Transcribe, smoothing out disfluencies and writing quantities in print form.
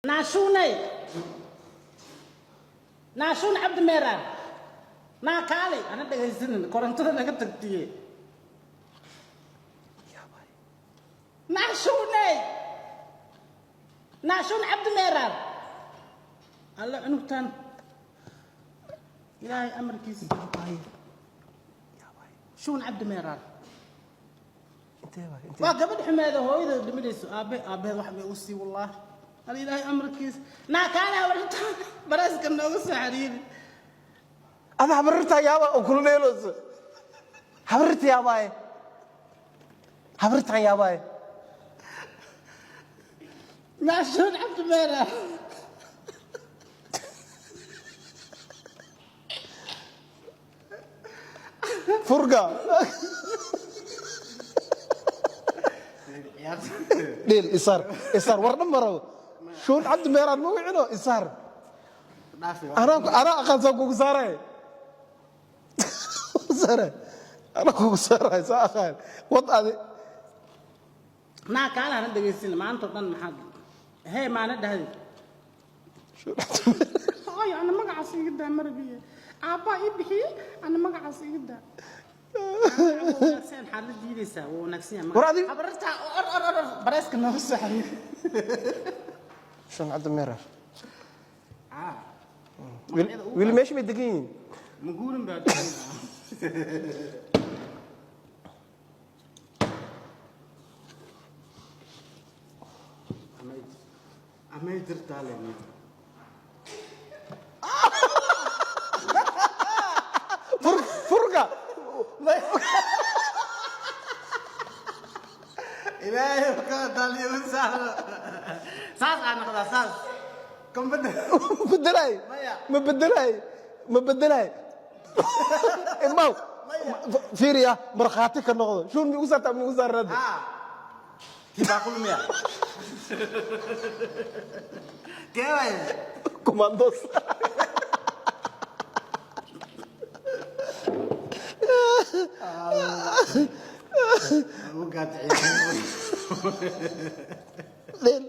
Naashuunay, Naashuun Cabdi Meeraan, naa kaali, ana dhegaysanin, korontada naga tagtiye. Naashuunay, Naashuun Cabdi Meeraan, alla cunugtan, Ilaahay amarkiisa. Shuun Cabdi Meeraan waa gabadh xumeeda, hooyada dhimanayso, aabe aabeed wax bay u sii. Wallaah, hal Ilaahay amarkiisa. Naa kaala, warta baraaska nooga soo xariiri. Ada habarirtaa yaaba oo kula dheelooso. Habarirta yaabaaye, habarirtaan yaabaaye. Naashuun Cabdi Meeraan. Furga dheel isaar, isaar war dhan marabo. Shuun Cabdi Meeraan ma wicino, isaar. Anaa anaa aqaan, saa kugu saaray, saaray, anaa kugu saaray, saa aqaan, wad adi. Naa kaala, hana dhegaysin maanta oo dhan. Maxaad hee maana dhahdi? Hooyo, ana magacaas iga daa, marabiye aabbaa ii bixiyey, ana magacaas iga daa. Wanaagsan xaad la diidaysaa? Waa wanaagsan yahay. War adiga- Habarartaa or or or or bareeska nooga soo xariiri. Shuun Cabdi Meeraan weli meesha may degan yihiin. Maguurin baa. Amay jirtaa le. Furga. Ilaahay ka daliyo saaro, saas aan noqdaa, saas kombada. Ma bedelay? Maya. Ma bedelay? Ma bedelay? Imaw, fiiriya, markhaati ka noqdo. Shuun mi ugu saartaa, mi ugu saarnada? Kii baaqul miya? Kee waay? Commandos. Ugu gaadiciye. Dheel.